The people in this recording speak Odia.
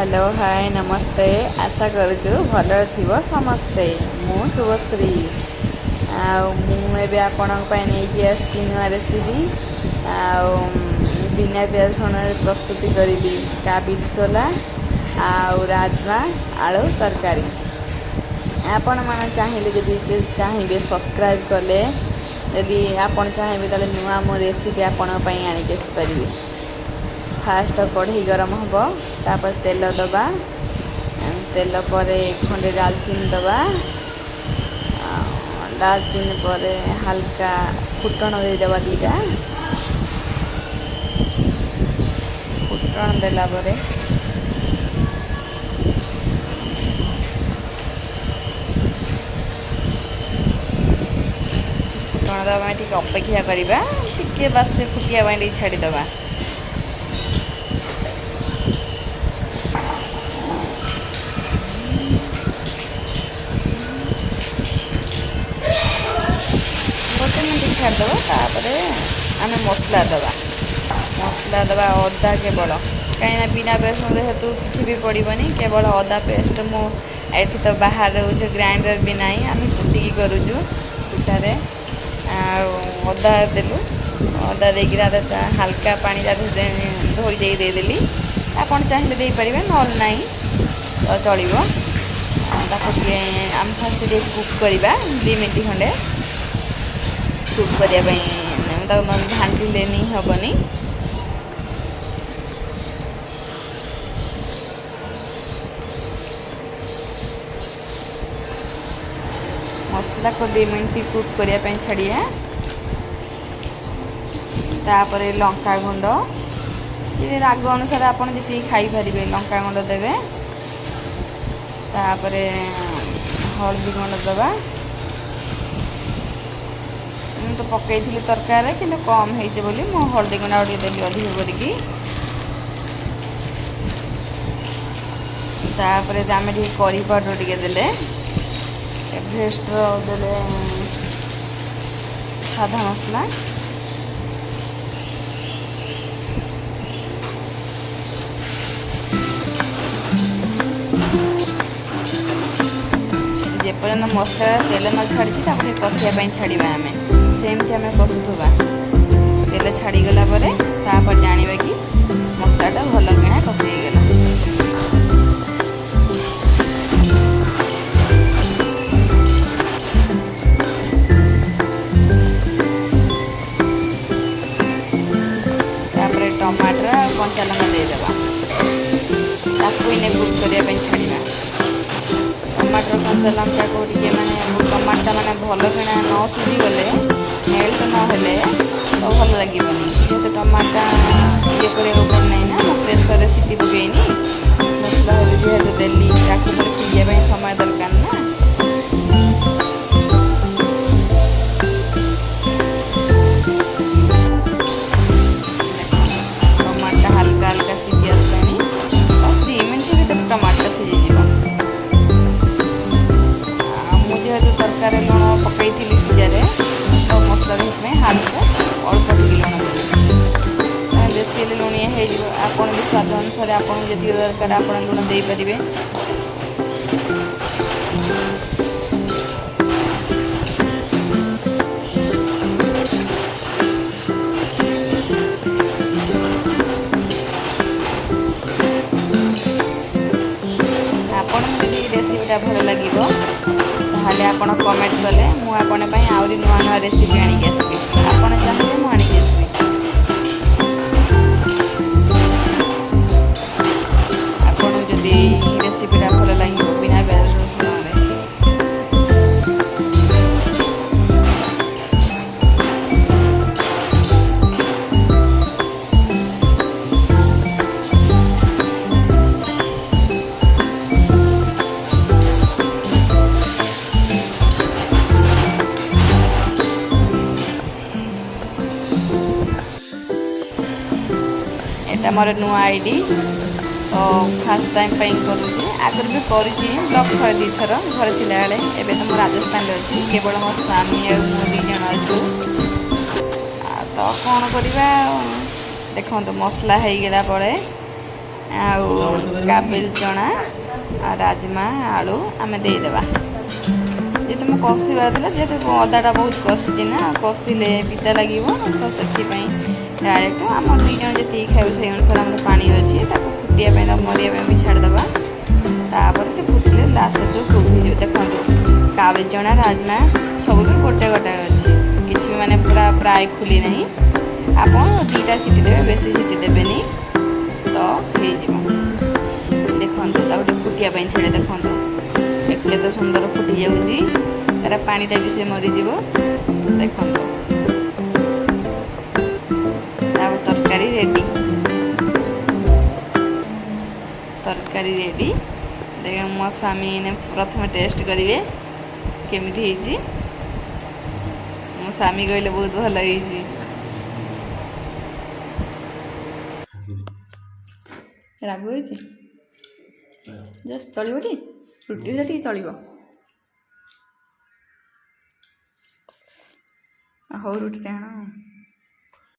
ହ୍ୟାଲୋ, ହାଏ, ନମସ୍ତେ। ଆଶା କରୁଛୁ ଭଲରେ ଥିବ ସମସ୍ତେ। ମୁଁ ଶୁଭଶ୍ରୀ ଆଉ ମୁଁ ଏବେ ଆପଣଙ୍କ ପାଇଁ ନେଇକି ଆସିଛି ନୂଆ ରେସିପି। ଆଉ ବିନା ପିଆଜ ରସୁଣରେ ପ୍ରସ୍ତୁତି କରିବି କାବିଲ ସୋଲା ଆଉ ରାଜମା ଆଳୁ ତରକାରୀ। ଆପଣମାନେ ଚାହିଁଲେ, ଯଦି ଚାହିଁବେ, ସବସ୍କ୍ରାଇବ୍ କଲେ, ଯଦି ଆପଣ ଚାହିଁବେ, ତାହେଲେ ନୂଆ ମୋ ରେସିପି ଆପଣଙ୍କ ପାଇଁ ଆଣିକି ଆସିପାରିବି। ଫାଷ୍ଟ କଢ଼େଇ ଗରମ ହେବ, ତାପରେ ତେଲ ଦେବା। ତେଲ ପରେ ଖଣ୍ଡେ ଡାଲଚିନି ଦେବା। ଡାଲଚିନି ପରେ ହାଲକା ଫୁଟଣ ଦେଇଦେବା ଦୁଇଟା। ଫୁଟଣ ଦେଲା ପରେ, ଫୁଟଣ ଦେବା ପାଇଁ ଟିକେ ଅପେକ୍ଷା କରିବା। ଟିକେ ବାସ୍ ଫୁଟିବା ପାଇଁ ଟିକେ ଛାଡ଼ିଦେବା। ଗୋଟେ ମିନିଟ୍ ଛାଡ଼ିଦେବା। ତାପରେ ଆମେ ମସଲା ଦେବା। ମସଲା ଦେବା ଅଦା କେବଳ, କାହିଁକିନା ବିନା ବେସନ ଯେହେତୁ କିଛି ବି ପଡ଼ିବନି, କେବଳ ଅଦା ପେଷ୍ଟ। ମୁଁ ଏଠି ତ ବାହାରେ ରହୁଛୁ, ଗ୍ରାଇଣ୍ଡର ବି ନାହିଁ, ଆମେ କୁଟିକି କରୁଛୁ କୁଟାରେ। ଆଉ ଅଦା ଦେଲୁ। ଅଦା ଦେଇକି ତା ହାଲକା ପାଣି ତା ଧୋଇ ଦେଇ ଦେଇଦେଲି। ଆପଣ ଚାହିଁଲେ ଦେଇପାରିବେ, ନହେଲେ ନାହିଁ ତ ଚଳିବ। ତାକୁ ଟିକେ ଆମେ ଫାଷ୍ଟ ଟିକେ କୁକ୍ କରିବା 2 ମିନିଟ୍ ଖଣ୍ଡେ। କୁକ୍ କରିବା ପାଇଁ ତାକୁ ନହେଲେ ଘାଣ୍ଟିଲେନି ହେବନି। ମସଲାକୁ 2 ମିନିଟ୍ କୁକ୍ କରିବା ପାଇଁ ଛାଡ଼ିବା। ତାପରେ ଲଙ୍କା ଗୁଣ୍ଡ, ରାଗ ଅନୁସାରେ ଆପଣ ଯେତିକି ଖାଇପାରିବେ ଲଙ୍କା ଗୁଣ୍ଡ ଦେବେ। ତାପରେ ହଳଦୀ ଗୁଣ୍ଡ ଦେବା। ମୁଁ ତ ପକାଇଥିଲି ତରକାରୀରେ, କିନ୍ତୁ କମ୍ ହେଇଛି ବୋଲି ମୁଁ ହଳଦୀ ଗୁଣ୍ଡ ଆଉ ଟିକେ ଦେଲି ଅଧିକ କରିକି। ତାପରେ ଆମେ ଟିକେ କରି ପାଉଡ଼ର ଟିକେ ଦେଲେ, ଏଭରେଷ୍ଟର ଦେଲେ, ସାଧା ମସଲା। ଯେପର୍ଯ୍ୟନ୍ତ ମସଲା ତେଲ ନ ଛାଡ଼ିଛି, ତାକୁ ଟିକେ କଷିବା ପାଇଁ ଛାଡ଼ିବା। ଆମେ ସେମିତି ଆମେ କଷୁଥିବା। ତେଲ ଛାଡ଼ିଗଲା ପରେ ତାପରେ ଜାଣିବା କି ମସଲାଟା ଭଲ କିଣା କଷି ହେଇଗଲା। ତାପରେ ଟମାଟର ଆଉ କଞ୍ଚା ଲଙ୍କା ଦେଇଦେବା। ତାକୁ ଏଇନେ କୁକ୍ କରିବା ପାଇଁ ଛାଡ଼ିବା। ଟମାଟର କଞ୍ଚା ଲଙ୍କାକୁ ଟିକେ ମାନେ ଟମାଟୋଟା ମାନେ ଭଲ କିଣା ନ ସିଝିଗଲେ, ମେଲ୍ଟ ନହେଲେ ତ ଭଲ ଲାଗିବନି। ଯେହେତୁ ଟମାଟୋଟା ଇଏ କରିବାକୁ ପଡ଼ୁନାହିଁ ନା, ମୁଁ ପ୍ରେସରରେ ସିଟି ପକେଇନି। ମସଲା ଯେହେତୁ ଦେଲି, ତାକୁ ପୁଣି ସିଝିବା ପାଇଁ ସମୟ ଦରକାର ନା। ଟମାଟୋଟା ହାଲକା ହାଲକା ସିଝି ଆସିଲାଣି। 2 ମିନିଟ୍ ଭିତରେ ଟମାଟୋଟା ସିଝିଯିବ। ଆଉ ମୁଁ ଯେହେତୁ ତରକାରୀରେ ଲୁଣ ପକାଇଥିଲି ସିଝାରେ, ତ ମସଲାରେ ସେଥିପାଇଁ ହାଲକା ଅଳ୍ପ ଟିକେ ଲୁଣ ଦେଲି। ବେଶୀ ହେଲେ ଲୁଣିଆ ହେଇଯିବ। ଆପଣ ବି ସ୍ୱାଦ ଅନୁସାରେ ଆପଣଙ୍କୁ ଯେତିକି ଦରକାର ଆପଣ ଲୁଣ ଦେଇପାରିବେ। ଆପଣଙ୍କୁ ଯଦି ରେସିପିଟା ଭଲ ଲାଗିବ, ତାହେଲେ ଆପଣ କମେଣ୍ଟ କଲେ ମୁଁ ଆପଣଙ୍କ ପାଇଁ ଆହୁରି ନୂଆ ନୂଆ ରେସିପି ଆଣିକି ଆସିବି। ଆପଣ ଚାହିଁଲେ ମୁଁ ଆଣିକି ଆସିବି। ଆପଣଙ୍କୁ ଯଦି ରେସିପିଟା ଭଲ ଲାଗିବ ବିନା ପିଆଜ ରସୁଣରେ। ଏଇଟା ମୋର ନୂଆ ଆଇଡ଼ି ତ ଫାର୍ଷ୍ଟ ଟାଇମ୍ ପାଇଁ କରୁଛି। ଆଗରୁ ବି କରିଛି ବ୍ଲଗ୍ ଥରେ ଦୁଇଥର ଘରେ ଥିଲାବେଳେ। ଏବେ ତ ମୁଁ ରାଜସ୍ଥାନରେ ଅଛି, କେବଳ ମୋ ସ୍ୱାମୀ ଆଉ ମୁଁ ଦୁଇ ଜଣ ଅଛୁ। ଆଉ ତ କ'ଣ କରିବା? ଦେଖନ୍ତୁ, ମସଲା ହେଇଗଲା ପରେ ଆଉ କାବିଲ ଚଣା ଆଉ ରାଜମା ଆଳୁ ଆମେ ଦେଇଦେବା। ଯେହେତୁ ମୁଁ କଷିବାର ଥିଲା, ଯେହେତୁ ଅଦାଟା ବହୁତ କଷିଛି ନା, କଷିଲେ ପିତା ଲାଗିବ, ତ ସେଥିପାଇଁ ଡାଇରେକ୍ଟ ଆମର 2 ଜଣ ଯେତିକି ଖାଇବୁ ସେଇ ଅନୁସାରେ ଆମର ପାଣି ଅଛି। ତାକୁ ଫୁଟିବା ପାଇଁ, ତାକୁ ମରିବା ପାଇଁ ବି ଛାଡ଼ିଦେବା। ତାପରେ ସେ ଫୁଟିଲେ ଲାଷ୍ଟ ସବୁ କୁକ୍ ହେଇଯିବ। ଦେଖନ୍ତୁ, କାବିଲ ଚଣା, ରାଜମା ସବୁ ବି ଗୋଟେ ଗୋଟେ ଅଛି, କିଛି ବି ମାନେ ପୁରା ପ୍ରାୟ ଖୁଲି ନାହିଁ। ଆପଣ 2ଟା ସିଟି ଦେବେ, ବେଶୀ ସିଟି ଦେବେନି ତ ହେଇଯିବ। ଦେଖନ୍ତୁ, ତାକୁ ଟିକେ ଫୁଟିବା ପାଇଁ ଛାଡ଼ି। ଦେଖନ୍ତୁ କେତେ ସୁନ୍ଦର ଫୁଟି ଯାଉଛି, ତାର ପାଣିଟା ବି ସେ ମରିଯିବ। ଦେଖନ୍ତୁ, ତାପରେ ତରକାରୀ ରେଡ଼ି। ତରକାରୀ ରେଡ଼ି। ଦେଖ, ମୋ ସ୍ୱାମୀ ଏଇନେ ପ୍ରଥମେ ଟେଷ୍ଟ କରିବେ କେମିତି ହେଇଛି। ମୋ ସ୍ୱାମୀ କହିଲେ ବହୁତ ଭଲ ହେଇଛି। ରାଗ ହେଇଛି, ଜଷ୍ଟ ଚଳିବ ଟି। ରୁଟି ଭଜା ଟିକେ ଚଳିବ। ହଉ, ରୁଟିଟା ଆଣ।